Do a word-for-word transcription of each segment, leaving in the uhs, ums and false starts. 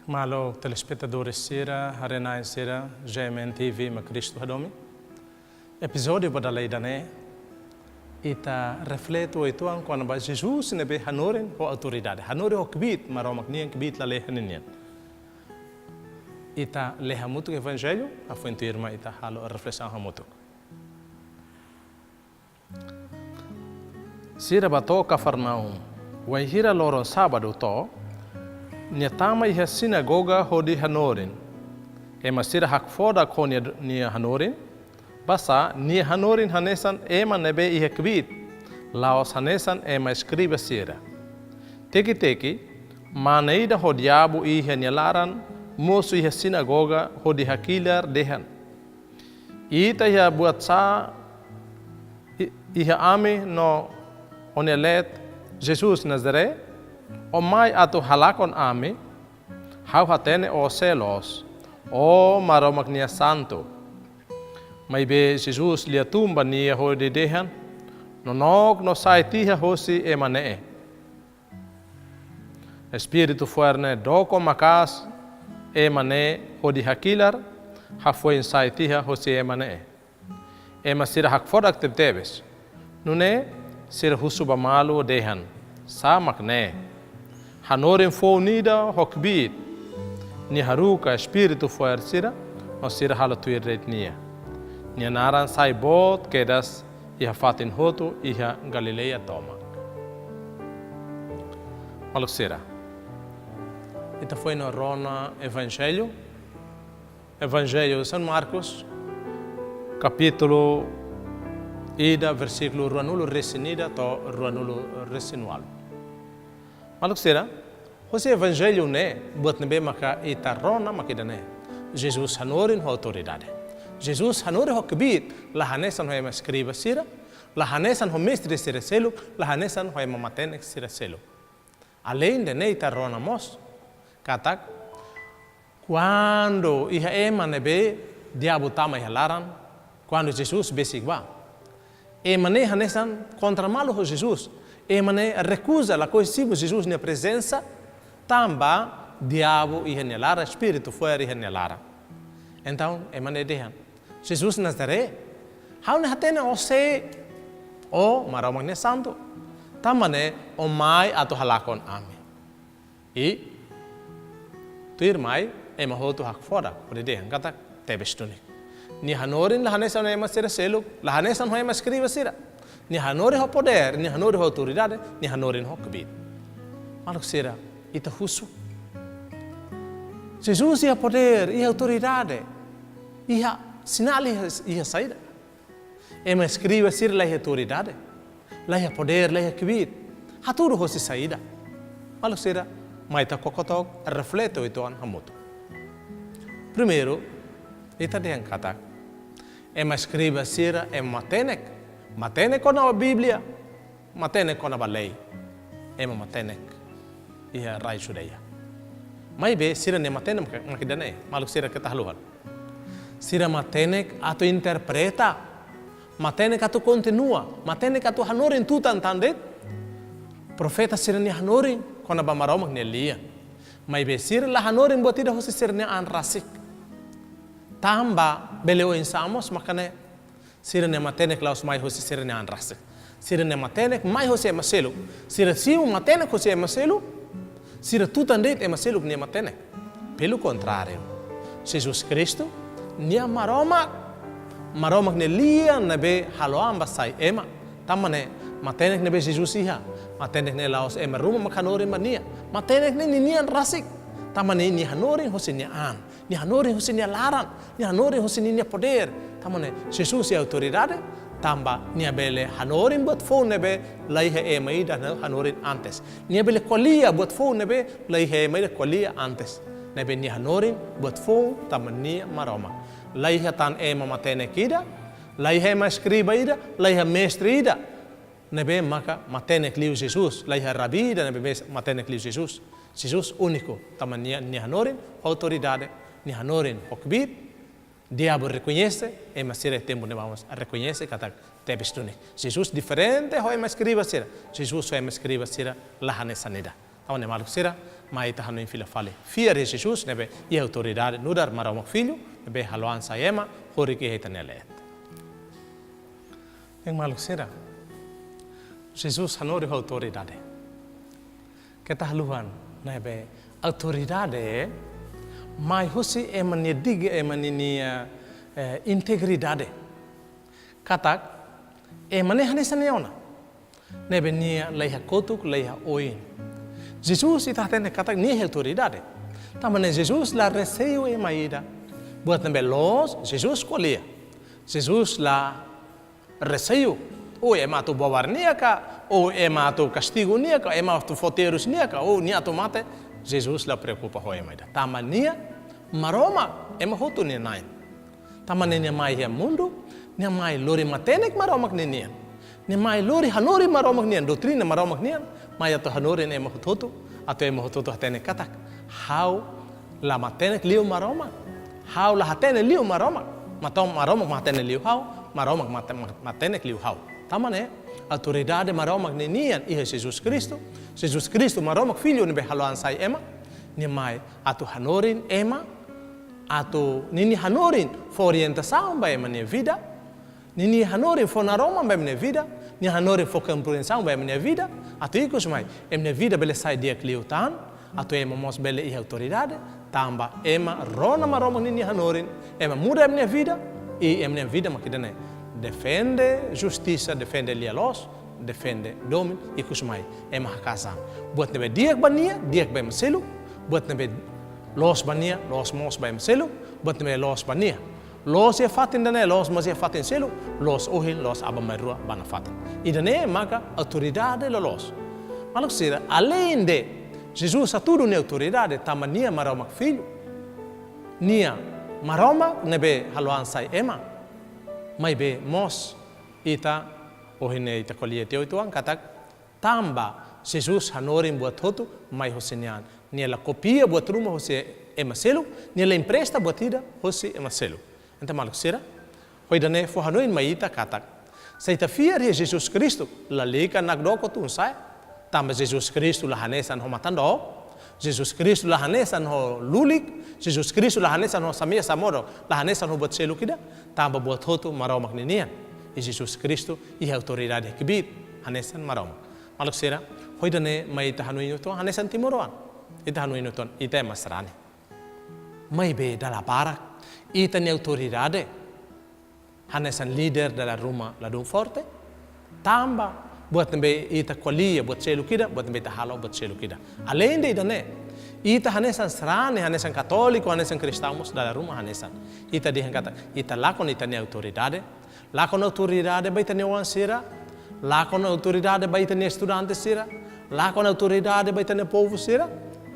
Maluk telespetadores sira, haree-na'in sira, G M N T V Ema Kristu Hadomi. Epizódiu ba dala ida-ne'e, ita reflete uitoan kona-ba Jesus ne'ebé hanorin ho autoridade, hanorin ho kbiit, Maromak nian kbiit lalehan ninian. Ita lee hamutuk Evanjellu, hafoin tuirmai ita halo reflesaun hamutuk. Sira bá to'o Kafarnaum. Wainhira loron sábadu to'o, nia tama iha sinagoga hodi hanorin. Ema sira hakfodak ho nia, nia hanorin, basá nia hanorin hanesan ema ne'ebé iha kbiit, la'ós hanesan ema eskriba sira. Teki-teki, mane ida ho diabu iha nia laran mosu iha sinagoga hodi hakilar dehan: Ita iha buat sá i-, iha ami no ó-nia leet, Jesus Nazaré? Ó mai atu halakon ami? Ha'u hatene ó sé loos, ó Maromak nia santu. Maibé Jesus lia tun ba nia hodi dehan: Nonook no sai tiha hosi ema ne'e. Espíritu fo'er ne'e dokon maka'as ema ne'e hodi hakilar, hafoin sai tiha hosi ema ne'e. Ema sira hakfodak tebetebes. Nune'e sira husu ba malu dehan: Sá mak ne'e? Hanorin foun ida ho kbiit. Nia haruka espíritu fo'er sira, no sira halo tuir de'it nia. Nia naran sai boot kedas iha fatin hotu iha Galileia tomak. Maluk sira, ita foin rona Evanjellu, Evanjellu São Marcos, kapítulu ida, versíkulu ruanulu-resin-ida to'o ruanulu-resin-ualu. Maluk sira, hosi Evanjellu ne'e, buat ne'ebé maka ita rona mak ida-ne'e. Jesus hanorin ho autoridade. Jesus hanorin ho kbiit, la hanesan ho ema eskriba sira, la hanesan ho mestre sira seluk, la hanesan ho ema matenek sira seluk. Aleinde ne'e, ita rona mós katak, kuandu iha ema ne'ebé diabu tama iha laran, kuandu Jesus besik bá, ema ne'e hanesan kontra malu ho Jesus. Ema ne'e rekuza, lakohi simu Jesus nia prezensa, tanba diabu iha nia laran, espíritu fo'er iha nia laran. Entaun, ema ne'e dehan: Jesus Nazaré, ha'u ne'e hatene ó sé, ó Maromak nia santu. Tanba ne'e ó mai atu halakon ami. I tuirmai ema hotu hakfodak, hodi dehan katak tebes duni. Nia hanorin la hanesan ema sira seluk, la hanesan ho ema eskriba sira. Nia hanorin ho podér, nia hanorin ho autoridade, nia hanorin ho kbiit. Maluk sira, ita husu. Jesus iha podér, iha autoridade, iha sinál iha, iha saida? Ema eskriba sira la iha autoridade, la iha podér, la iha kbiit. Hatudu hosi saida? Maluk sira, mai ita koko took, reflete uitoan hamutuk. Primeiru, ita dehan katak, ema eskriba sira ema matenek, matenek kona-ba Bíblia, matenek kona-ba lei, ema matenek iha rai Judeia. Maibé sira-nia matenek mak, mak ida-ne'e, maluk sira keta haluha. Sira matenek atu interpreta, matenek atu kontinua, matenek atu hanorin tutan tan de'it profeta sira-nia hanorin kona-ba Maromak nia lian. Maibé sira la hanorin buat ida hosi sira-nia an rasik. Tanba bele oinsá mós maka ne'e, sira-nia matenek la'ós mai hosi sira-nia an rasik. Sira-nia matenek mai hosi ema seluk. Sira simu matenek hosi ema seluk. Sira tutan de'it ema seluk nia matenek. Pelo contrário, Jesus Kristu, nia Maromak, Maromak nia lian ne'ebé halo an ba sai ema. Tanba ne'e, matenek ne'ebé Jesus iha, matenek ne'e la'ós ema ruma mak hanorin ba nia. Matenek ne'e ninian rasik. Tanba ne'e nia hanorin hosi nia an, nia hanorin hosi nia laran, nia hanorin hosi ninia podér. Tanba ne'e Jesus iha autoridade, tanba nia bele hanorin buat foun ne'ebé la iha ema ida hanorin antes. Nia bele ko'alia buat foun ne'ebé la iha ema ida ko'alia antes. Ne'ebé nia hanorin buat foun tanba nia Maromak. La iha tan ema matenek ida, la iha ema eskriba ida, la iha mestre ida ne'ebé maka matenek liu Jesus, la iha rabi ida ne'ebé mes-, matenek liu Jesus. Jesus úniku, tanba nia, nia hanorin ho autoridade, nia hanorin ho kbiit. Diabu rekoñese, ema sira tempu ne'ebá mós rekoñese katak tebes duni. Jesus diferente ho ema eskriba sira. Jesus ho ema eskriba sira la hanesan ida. Tanba ne'e maluk sira, Mai ita hanoin fila fali. Fiar iha Jesus ne'ebé iha autoridade nu'udar Maromak Filho ne'ebé halo an sai ema, horik iha ita-nia leet. Entaun maluk sira, Jesus hanorin ho autoridade. Keta haluha ne'ebé autoridade mai husi ema nia dig, ema ninia, eh, integridade. Katak ema ne'e hanesan nia ona. Ne'ebé nia la iha kotuk, la iha oin. Jesus, ita hatene katak nia iha autoridade. Tanba ne'e Jesus la reseiu ema ida. Buat ne'ebé loos, Jesus ko'alia. Jesus la reseiu. Ou ema atu bobar nia ka, ou ema atu kastigu nia ka, ema atu fó terus nia ka, ou nia atu mate. Jesus la preokupa ho ema ida. Tanba nia Maromak, ema hotu nia Na'i. Tanba ne'e nia mai iha mundu, nia mai lori matenek Maromak ninian. Nia mai lori hanorin Maromak nian, doutrina Maromak nian, mai atu hanorin ema hotu-hotu, atu ema hotu-hotu hatene katak ha'u la matenek liu Maromak. Ha'u la hatene liu Maromak. Maibé Maromak mak hatene liu ha'u, Maromak mak, mak, matenek liu ha'u. Tanba ne'e, autoridade Maromak ninian iha Jesus Kristu, Jesus Kristu Maromak Filho ne'ebé halo an sai ema, nia mai atu hanorin ema, atu ninia hanorin fó orientasaun ba ema nia vida, ninia hanorin fó naroman ba ema nia vida, nia hanorin fó komprensaun ba ema nia vida, atu ikus mai, ema nia vida bele sai di'ak liután, atu ema mós bele iha autoridade, tanba ema rona Maromak ninia hanorin, ema muda ema nia vida, i ema nia vida mak ida-ne'e. Defende justisa, defende lia-loos, defende domin, ikus mai, ema haka'as an. Buat ne'ebé di'ak ba nia, di'ak ba ema seluk, buat ne'ebé loos ba nia, loos mós ba ema seluk, buat ne'ebé loos ba nia, loos iha fatin ida-ne'e, loos mós iha fatin seluk, loos ohin, loos aban-bainrua ba nafatin. Ida-ne'e maka autoridade loloos. Maluk sira, aleinde Jesus hatudu nia autoridade, tanba nia Maromak Filho, nia Maromak ne'ebé halo an sai ema, maibé mós ita, ohin ne'e ita ko'alia tiha uitoan katak, tanba Jesus hanorin buat hotu mai husi nia an. Nia la kopia buat ruma husi ema seluk, nia la empresta buat ida husi ema seluk. Entaun maluk sira, ho ida-ne'e fó hanoin mai ita katak, se ita fiar iha Jesus Kristu, lalika nakdoko tun sa'e. Tanba Jesus Kristu la hanesan ho matan-dook, Jesus Kristu la hanesan ho lulik, Jesus Kristu la hanesan ho samea samoro, la hanesan ho buat seluk ida, tanba buat hotu Maromak ninian. I Jesus Kristu iha autoridade kbiit hanesan Maromak. Maluk sira, ho ida-ne'e mai ita hanoin uitoan hanesan timoroan. Ita hanoin uitoan, ita ema sarani. Maibé dala barak, ita-nia autoridade hanesan líder dala ruma ladún forte, tanba buat ne'ebé ita ko'alia buat seluk ida, buat ne'ebé ita halo buat seluk ida. Aleinde ida-ne'e, ita hanesan sarani, hanesan katóliku, hanesan kristaun mós dala ruma hanesan. Ita dehan katak, ita lakon ita-nia autoridade, lakon autoridade ba ita-nia oan sira, lakon autoridade ba ita-nia estudante sira, lakon autoridade ba ita-nia povu sira,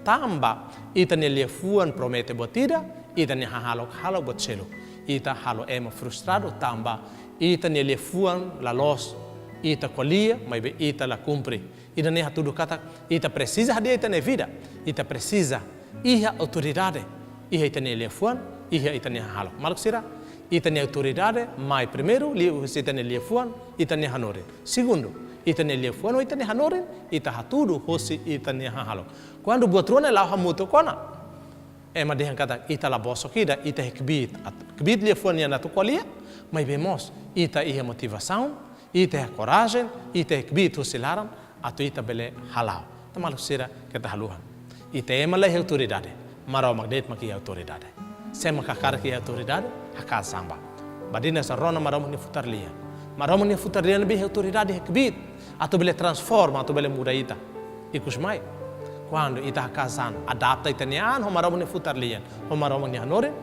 tanba ita-nia liafuan promete buat ida, ita-nia hahalok halo buat seluk. Ita halo ema frustradu tanba ita-nia liafuan la loos, ita ko'alia, maibé ita la kumpre. Ida-ne'e hatudu katak, ita presiza hadi'a ita-nia vida, ita presiza iha autoridade iha ita-nia liafuan, iha ita-nia hahalok. Maluk sira, ita-nia autoridade mai primeiru liuhusi ita-nia liafuan, ita-nia hanorin. Segundu, ita-nia liafuan ho ita-nia hanorin, ita hatudu husi ita-nia hahalok. Kuandu buat rua ne'e la'o hamutuk ona, ema dehan katak ita la bosok ida, ita iha kbiit. At-, kbiit liafuan nian atu ko'alia, maibé mós ita iha motivasaun, ita iha korajen, ita iha kbiit husi laran, atu ita bele hala'o. Entaun maluk sira, keta haluha. Ita ema la iha autoridade, Maromak de'it mak iha autoridade. Sé mak hakarak iha autoridade, haka'as an ba. Badinas rona Maromak nia futar lian. Maromak nia futar lian ne'ebé iha autoridade, iha kbiit atu bele transforma, atu bele muda ita. Ikus mai, kuandu ita haka'as an, adapta ita-nia an ho Maromak nia futar lian, ho Maromak nia hanorin,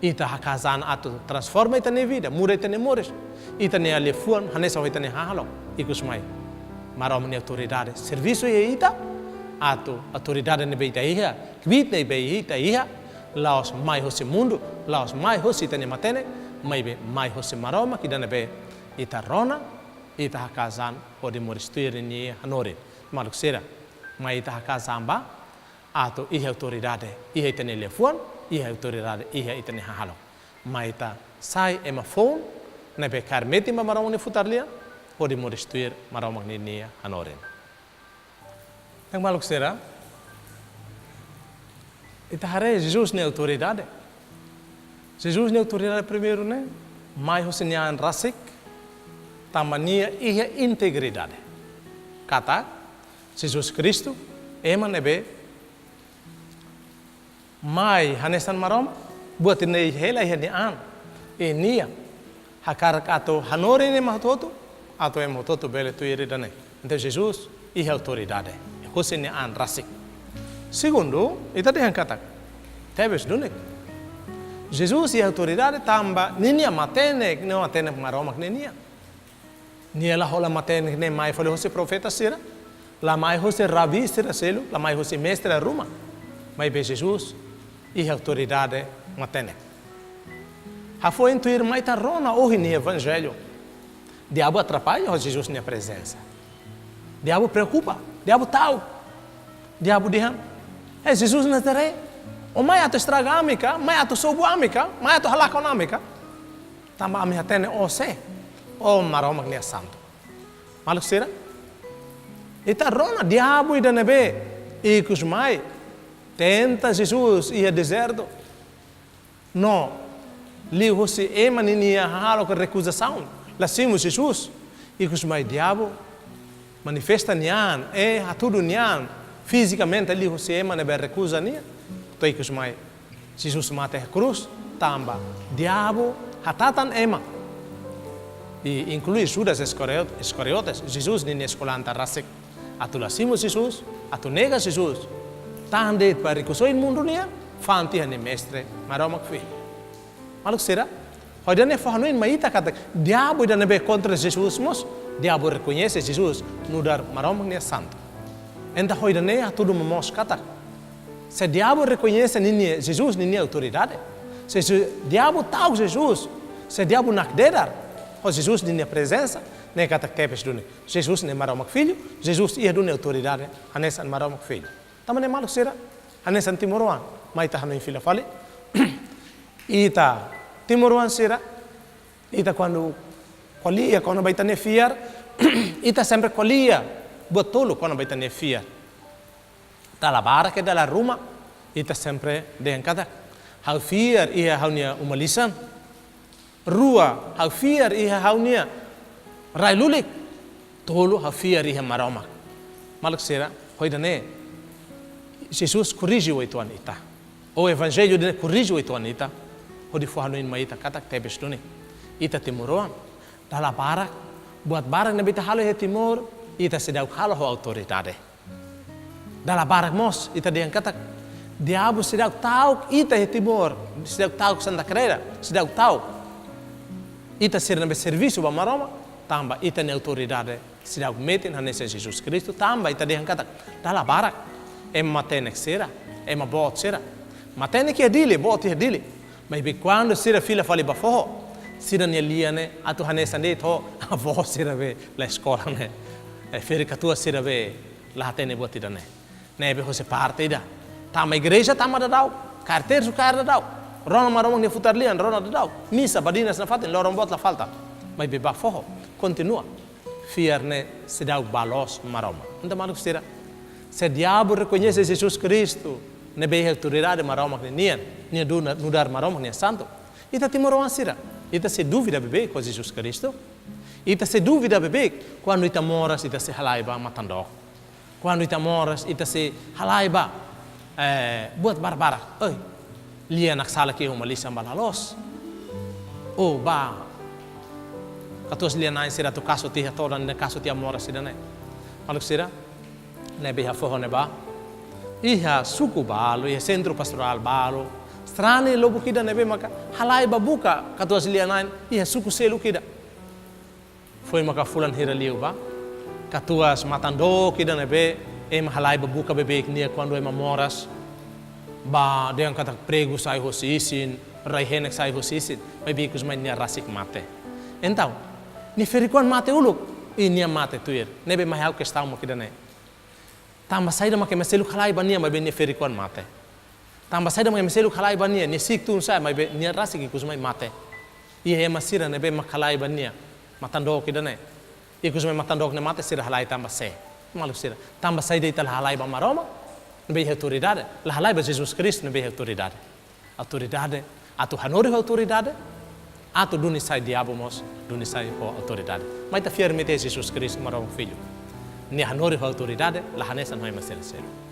ita haka'as an atu transforma ita-nia vida, muda ita-nia moris, ita-nia liafuan hanesan ho ita-nia hahalok. Ikus mai, Maromak nia autoridade servisu iha ita, atu autoridade ne'ebé ita iha, kbiit ne'ebé ita iha, la'ós mai husi mundu, la'ós mai husi ita-nia matenek, maibé mai husi Maromak ida ne'ebé ita rona, ita haka'as an hodi moris tuir nia hanorin. Maluk sira, mai ita haka'as an ba, atu iha autoridade iha ita-nia liafuan, iha autoridade iha ita-nia hahalok. Mai ita sai ema foun ne'ebé kaer metin ba Maromak nia futar lian, hodi moris tuir Maromak ninia hanorin. Entaun maluk sira, Ita haree Jesus nia autoridade. Jesus nia autoridade primeiru ne'e mai husi nia an rasik, tanba nia iha integridade. Katak Jesus Kristu, ema ne'ebé mai hanesan Maromak, buat ne'e hela iha nia an. I nia hakarak atu hanorin ema hotu-hotu, atu ema hotu-hotu bele tuir ida-ne'e. Entaun Jesus iha autoridade husi nia an rasik. Segundu, ita dehan katak tebes duni. Jesus iha autoridade tanba ninia matenek, no matenek Maromak ninian. Nia la hola matenek ne'e mai fali husi profeta sira, la mai husi rabi sira seluk, la mai husi mestre ruma. Maibé Jesus iha autoridade matenek. Hafoin tuirmai ita rona ohin nia evanjellu. Diabu atrapalla ho Jesus nia prezensa. Diabu preokupa, diabu ta'uk. Diabu dehan: "Eh, Jesus Nazaré, ó mai atu estraga ami ka, mai atu sobu ami ka, mai atu halakon ami ka? Tanba ami hatene ó sé, ó Maromak nia santu." Maluk sira, ita rona diabu ida ne'ebé ikus mai tenta Jesus iha dezertu. No liuhusi ema ninia hahalok rekuzasaun, la simu Jesus, ikus mai diabu manifesta nia an, i hatudu nia an fizikamente liuhusi ema ne'ebé rekuza nia. To'o ikus mai Jesus mate iha krús, tanba diabu hatatan ema. I inklui Judas Iskariot-, Iskariotes, Jesus ninia eskolante rasik. Atu la simu Jesus, atu nega Jesus. Tan de'it ba rikusoin mundu nian, fa'an tiha nia mestre, Maromak Filho. Maluk sira, ho ida-ne'e fó hanoin mai ita katak diabu ida ne'ebé kontra Jesus mós, diabu rekoñese Jesus nu'udar Maromak nia santu. Entaun ho ida-ne'e hatudu momoos katak, se diabu rekoñese ninia, Jesus ninia autoridade, se, se diabu ta'uk Jesus, se diabu nakdedar ho Jesus ninia prezensa, ne'e katak tebes duni. Jesus ne'e Maromak Filho, Jesus iha duni autoridade hanesan Maromak Filho. Tanba ne'e maluk sira, hanesan timoroan, mai ita hanoin fila fali. Ita timoroan sira, ita kuandu ko'alia kona-ba ita-nia fiar, ita sempre ko'alia buat tolu kona-ba ita-nia fiar. Dala barak ka dala ruma, ita sempre dehan katak: "Ha'u fiar iha ha'u-nia uma-lisan." Rua, ha'u fiar iha ha'u-nia rai lulik. Tolu, ha'u fiar iha Maromak. Maluk sira, ho ida-ne'e Jesus korrije uitoan ita. Ou evanjellu ida-ne'e korrije uitoan ita, hodi fó hanoin mai ita katak tebes duni. Ita timoroan, dala barak, buat barak ne'ebé ita halo iha Timor, ita seidauk halo ho autoridade. Dala barak mós, ita dehan katak diabu seidauk ta'uk ita iha Timor, seidauk ta'uk Santa Cruz, seidauk ta'uk ita sira ne'ebé servisu ba Maromak, tanba ita-nia autoridade seidauk metin hanesan Jesus Kristu, tanba ita dehan katak dala barak, ema matenek sira, ema boot sira. Matenek iha Dili, boot iha Dili. Maibé kuandu sira fila fali ba foho, sira-nia lian ne'e atu hanesan de'it ho avó sira be la eskola ne'e. Eh, ferik-katuas sira be la hatene buat ida-ne'e. Ne'ebé hosi parte ida. Tama igreja tama daudaun. Kaer tersu kaer daudaun. Rona Maromak nia futar lian, rona daudaun. Misa, badinas nafatin, loron boot la falta. Maibé ba foho, kontinua. Fiar ne'e seidauk ba loos Maromak. Entaun maluk sira, se diabu rekoñese Jesus Kristu ne'ebé iha autoridade Maromak ninian, nia duna-, nu'udar Maromak nia santu, ita timoroan sira, ita sei duvida beibeik ho Jesus Kristu. Ita sei duvida beibeik kuandu ita moras, ita sei halai ba matan-dook. Kuandu ita moras, ita sei halai ba, eh, buat barbarak. Oi, lia naksa laki uma-lisan ba la loos. Ou ba katuas lia-na'in sira atu kasu tiha todan, ne'e kasu tiha moras ida-ne'e. Maluk sira, ne'ebé iha foho ne'ebá, iha suku balu, iha sentru pastorál balu, sarani lubuk ida ne'ebé maka halai ba buka katuas lia-na'in iha suku seluk ida. Foin maka fulan hira liubá, katuas matan-dook ida ne'ebé ema halai ba buka beibeik nia kuandu ema moras, ba dehan katak pregu sai hosi isin, rai-henek sai hosi isin, maibé ikus mai nia rasik mate. Entaun, nia ferik-oan mate uluk, i nia mate tuir. Ne'ebé mai ha'u kestaun mak ida-ne'e. Tanba saida mak ema seluk halai ba nia, maibé nia ferik-oan mate? Tanba saida mak ema seluk halai ba nia, nia si'ik tun sa'e, maibé nia rasik ikus mai mate? Iha ema sira ne'ebé mak halai ba nia, matan-dook ida-ne'e. Ikus mai matan-dook ne'e mate, sira halai tanba sé? Maluk sira, tanba saida ita la halai ba Maromak? Ne'ebé iha autoridade, la halai ba Jesus Kristu ne'ebé iha autoridade. Autoridade, atu hanorin ho autoridade, atu duni sai diabu mós, duni sai ho autoridade. Mai ita firme ita Jesus Kristu Maromak Fillu. Nia hanorin ho autoridade, la hanesan ho ema seluk-seluk.